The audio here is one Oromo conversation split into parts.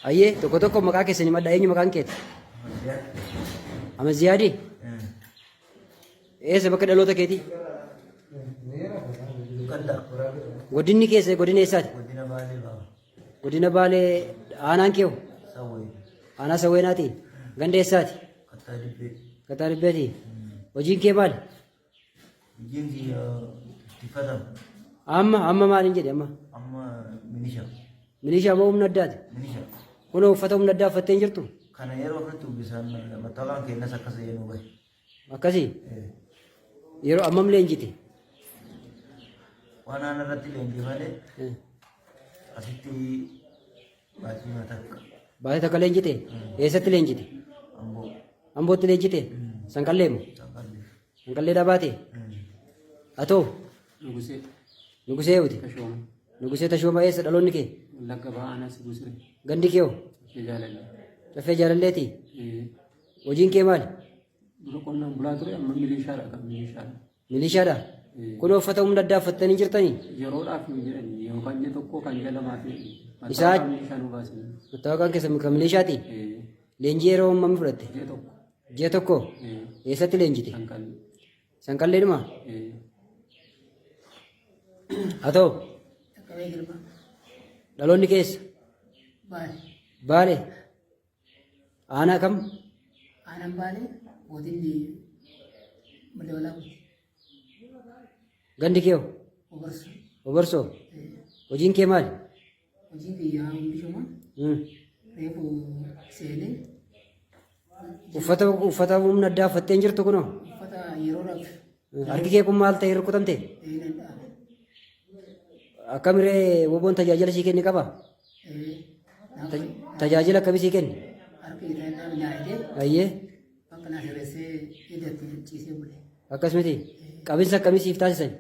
Ayyee tokko tokko maqaa keessan himadha. Eenyu maqaan keeti? Amaziyaadi? Eessa bakka dhaloota keetii? Ganda. Godinni keessa godina eessaati? Godina Baalee ba'a. Godina Baalee aanaan keewu? Sawwee. Aanaa Sawweenaati? Ganda eessaati? Kattaa Dibbee. Kattaa Dibbeeti? Hojiin kee maali? Hojiin kiyya tiffatama. Amma amma maaliin jedhe amma? Amma milisha. Milishaa moo humna addaati? Milisha. Kunoo uffata humna addaa uffattee hin jirtu? Kana yeroo ofirratti uwwisaan mattaawqaan keenyas akkas jedhee nu bahe. Akkasii? Yeroo ammam leenjite? Waan aan irratti leenji malee asitti baatii takka. Baatii takka leenjite? Eessatti leenjite? Amboo. Ambootti leenjite? Sanqallee moo? Sanqallee. Sanqalleedhaa baate? Atoo? Nugusee. Nugusee eewuti? Tashooma. Nugusee Tashooma eessa dhaloonni kee? Wallagga Bahaa Aanaa Sibuu Siree. Gandi kee hoo? Caffee Jaalallee. Caffee Jaalalleeti? Hojiin kee maali? Dura qonnaan bulaa ture amma milishaadha kan milishaadha. Milishaadha? Kun uffata humna addaa uffattanii jirtanii? Yeroodhaaf hin jedhani yookaan ji'a tokko kan ji'a lamaa fi Isaa milishaa nu baasanii. Mattaawaqaan keessa kan milishaati? Leenjii yeroo hammamii fudhatte? Ji'a tokko. Ji'a tokko? Eessatti leenjite? Sanqallee. Sanqalleedhuma? Haa ta'u. Dhaqqabee Girmaa. Dhaloonni keessa? Baale. Baale. Aanaa kam? Aanaan Baalee godinni Madda Walaabuuti. Gandi kee hoo? Obarsoo. Obarsoo. Hojiin kee maali? Hojiin kiyya oomishuma reefu seenee. Uffata uffata humna addaa uffattee hin jirtu kunoo? Uffata yeroodhaaf. Harki kee kun maal ta'e rukutamte? Nan dhaabe. Akkamiree woboon tajaajila sii kenne qaba? Tajaajila akkamii sii kenne? Harki nan dhaabe nyaatee. Ayyee. Bakka naa sirreessee idatti ciisee bule. Akkas miti. Qabinsa akkamii siif taasisan?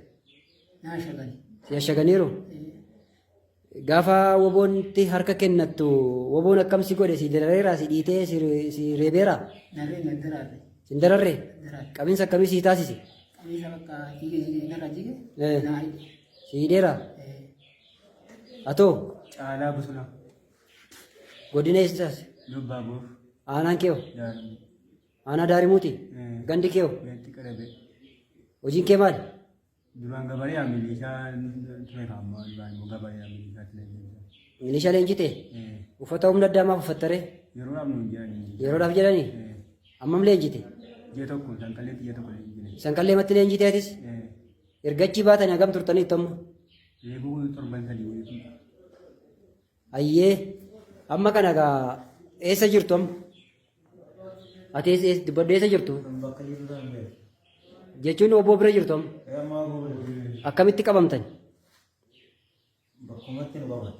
Naa shagani. Si ashaganiiru? Gaafa woboontti harka kennattu woboon akkam si godhe si darareera si dhiitee si reebeera? Narree nan daraarre. Si hin dararre? Daraarre. Qabinsa akkamii si taasise? Qabinsa bakka jige jige narra jige naa hidhe. Si hidheera? Atoo? Caalaa Bosonaa. Godina eessaas? Lubbaabuur. Aanaan kee hoo? Daarimuu. Aanaa Daarimuuti? Gandi kee hoo? Meetti Qarabee. Hojiin kee maali? Duraan gabaree milishaa ture amma duraan immoo gabaree milishaatti leenjite. Milishaa leenjite? Uffata humna addaa maaf uffattaree? Yeroodhaaf nuun jedhanii. Yeroodhaaf jedhanii? Ammam leenjite? Ji'a tokko sanqalleetti ji'a tokko leenjite. Sanqallee matti leenjite atis? Erga achii baatanii hagam turtaniittu amma? Reefuu torban sadii wayii. Ayyee amma kana egaa eessa jirtu amma? Ati eessa eessa dubbadhu eessa jirtu? Bakka jiru kan beeku. Jechuun obbo bira jirtu amma? Amma obbo bira jiru. Akkamitti qabamtan? Bakkumatti nu qaban.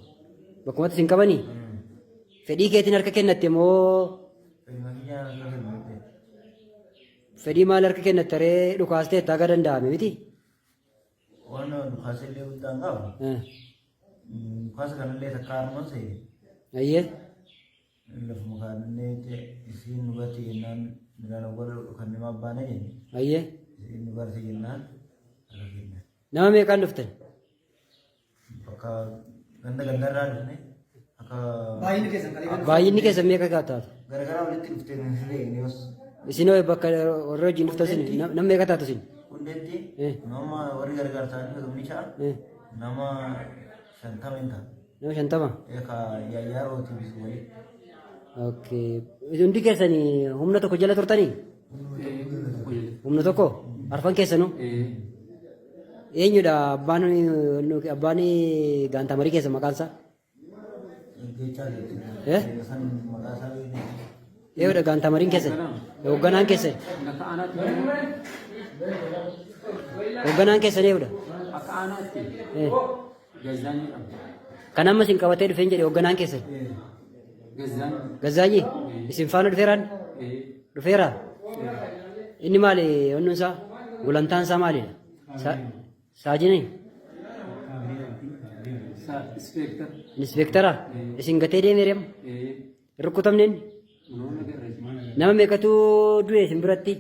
Bakkumatti isin qabanii? Fedhii keetiin harka kennatte moo Fedhii kiyyaan harka kennate. fedhii maal harka kennatte ree dhukaastee itti haga danda'ame miti? Waan dhukaasa illee guddaan qabu. Dhukaasa kanallee takka armaan seene. Ayyee. Lafuma kaanillee isiin nu garte jennaan midhaan awwaala kan nama abbaana jenne. Ayyee. Isiin nu garte jennaan harka kennan. Nama meeqaan dhuftan? Bakka ganda gandarraa dhufne akka Baay'inni keessan kan eegan. Baay'inni keessan meeqa taatu? Garagaraa walitti dhuftee nu hin beekne yoos. Isin hoo bakka warra wajjin dhuftan isin nama meeqa taatu isin? Hundeetti nama warri gargaar ta'anii dhufe milishaa nama 50 hin ta'a. Nama 50? Ka yaayyaarootiif walitti. Okay. Hundi keessan humna tokko jala turtanii? Humna tokko? Arfan keessanuu? Eenyudha abbaan abbaan gaantamarii keessa maqaan isaa? Eh? Eenyudha gaantamariin keessan? Hoogganaan keessan? Hoogganaan keessan eenyudha? Akka aanaatti Eh. Gazzaan jedhama. Kan amma isin qabatee dhufeen jedhe hoogganaan keessan? Gazzaan. Gazzaanyi? Isin faana dhufeeraan? Dhufeera? Inni maali wannuun isaa? Gulantaan isaa maalidha? Saajinii? Inspektar. Inspektara? Isin gatee deemeera amma? Rukutamne inni? Nama meeqatu du'e isin biratti?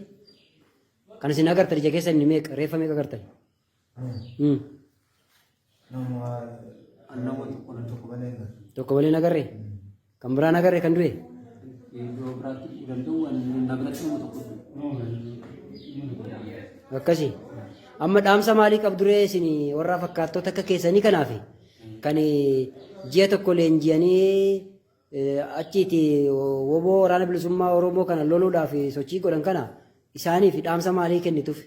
Kan isin agartan ija keessan meeqa? Reeffa meeqa agartan? Nama tokko malee agarre. Tokko malee hin agarre? Kan biraan agarre kan du'e? Iddoo biraatti dhufuu danda'u waan na biratti nama tokko du'e. Akkasi. Amma dhaamsa maalii qabduree isin warra fakkaattota akka keessanii kanaaf kan ji'a tokko leenji'anii achiiti woboo waraana bilisummaa Oromoo kana loluudhaaf sochii godhan kana isaaniif dhaamsa maalii kennituuf?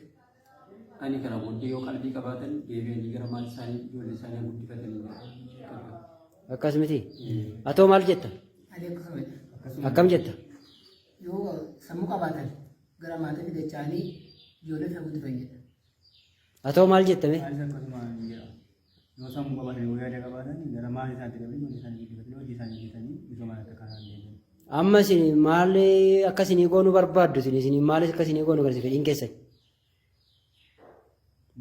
Ani kana booddee yoo qalbii qabaatan deebi'anii gara maatii isaanii ijoollee isaanii guddifatanii jira. Akkas miti. Atoo maal jetta? Ani akkasuma. Akkam jetta? Yoo sammuu qabaatan gara maatii fidachanii ijoollee isaa guddifan jedha. Atoo maal jetta mee? Anis akkasuma hin jedha. Yoo sammuu qabaatan yoo yaada qabaatan gara maatii isaaniitti galanii ijoollee isaanii guddifatanii hojii isaanii hojjetanii misooma akka kanaan deebi'an. Amma isin maal akka isinii goonu barbaaddu isin isin maal akka isinii goonu kan isin fedhiin keessan?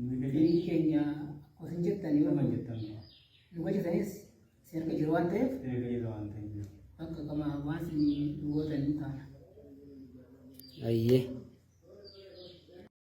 Nuyi fedhii Fedhiin keenya akkuma isin jettan yoo nama jettan nu galchitanis isin harka jiru waan ta'eef erga jiru waan ta'eef. bakka qama waan isin nu gootan nu taana. Ayyee.